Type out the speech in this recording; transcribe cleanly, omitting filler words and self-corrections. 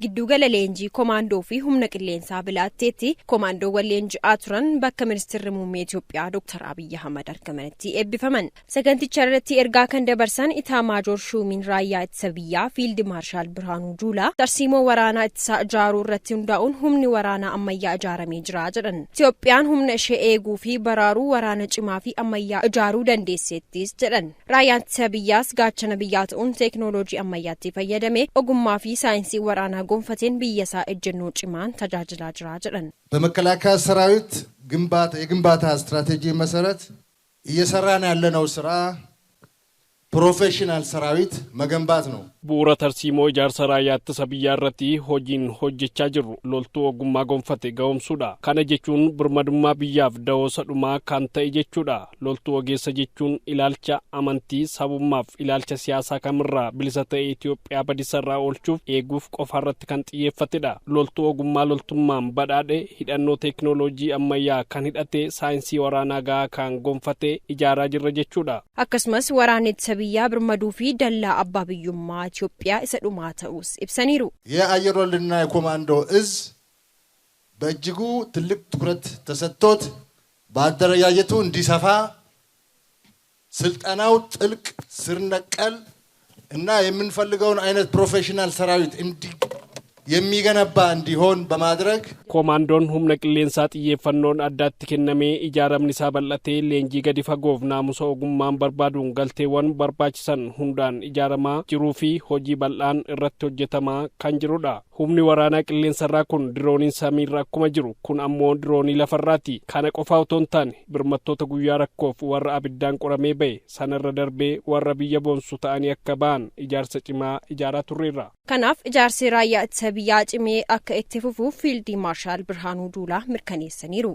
Giddugala leenjii komaandoo fi humna qilleensaa Bilaatteetti komaandoowwan leenji'aa turan bakka ministeerri muummee Itoophiyaa Dr. Abiyyi Ahmad argamanitti eebbifaman. Saganticha irratti ergaa kan dabarsan Itaamaajoor Shuumiin Raayyaa Ittisa Biyyaa Fiild Maarshaal Birhaanuu Juulaa tarsiimoo waraanaa ittisaa ijaaruu irratti hundaa'uun humni waraanaa ammayyaa ijaaramee jira jedhan. Itoophiyaan humna ishee eeguu fi baraaruu waraana cimaa fi ammayyaa ijaaruu dandeesseettis jedhan. Raayyaan ittisa biyyaas gaachana biyyaa ta'uun teeknooloojii ammayyaatti fayyadamee ogummaa fi saayinsii waraanaa gonfateen biyya isaa ejjennoo cimaan tajaajilaa jira jedhan. በመከላከያ ሰራዊት ግንባታ የግንባታ ስትራቴጂ መሰረት እየሰራን ያለነው ስራ ፕሮፌሽናል ሰራዊት መገንባት ነው። Bu'uura tarsiimoo ijaarsa raayyaa ittisa biyyaa irratti hojiin hojjechaa jirru loltuu ogummaa gonfate ga'oomsuudha. Kana jechuun birmadummaa biyyaaf dawoo dhumaa kan ta'e jechuudha. Loltuu ogeessa jechuun ilaalcha amantii, sabummaaf ilaalcha siyaasaa kamirraa bilisa ta'e Itoophiyaa badisarraa oolchuuf eeguuf qofa irratti kan xiyyeeffatedha. Loltuu ogummaa loltummaan badhaadhe, hidhannoo teeknooloojii ammayyaa kan hidhate, saayinsii waraanaa gahaa kan gonfate ijaaraa jirra jechuudha. Akkasumas waraanni ittisa biyyaa birmaduu fi dallaa abbaa biyyummaa Itoophiyaa isa dhumaa ta'us ibsaniiru. የአየር ወለድና የኮማንዶ እዝ በእጅጉ ትልቅ ትኩረት ተሰጥቶት በአደረጃጀቱ እንዲሰፋ፣ ስልጠናው ጥልቅ፣ ስር ነቀል እና የምንፈልገውን አይነት ፕሮፌሽናል ሰራዊት እንዲ የሚገነባ እንዲሆን በማድረግ Koomaandoon humna qilleensaa xiyyeeffannoon addaatti kennamee ijaaramni isaa bal'atee leenjii gadi fagoof naamusa ogummaan barbaaduun galteewwan barbaachisan hundaan ijaaramaa jiruu fi hojii bal'aan irratti hojjetamaa kan jirudha. Humni waraanaa qilleensarraa kun dirooniin samiirra akkuma jiru kun ammoo diroonii lafarraati. Kana qofaa otoo hin taane birmattoota guyyaa rakkoof warra abiddaan qoramee ba'e sanarra darbee warra biyya boonsu ta'anii akka ba'an ijaarsa cimaa ijaaraa turreerra. Kanaaf ijaarsi raayyaa ittisa biyyaa cimee akka itti fufuuf Fiildii Maarshaal Birhaanuu Juulaa mirkaneessaniiru.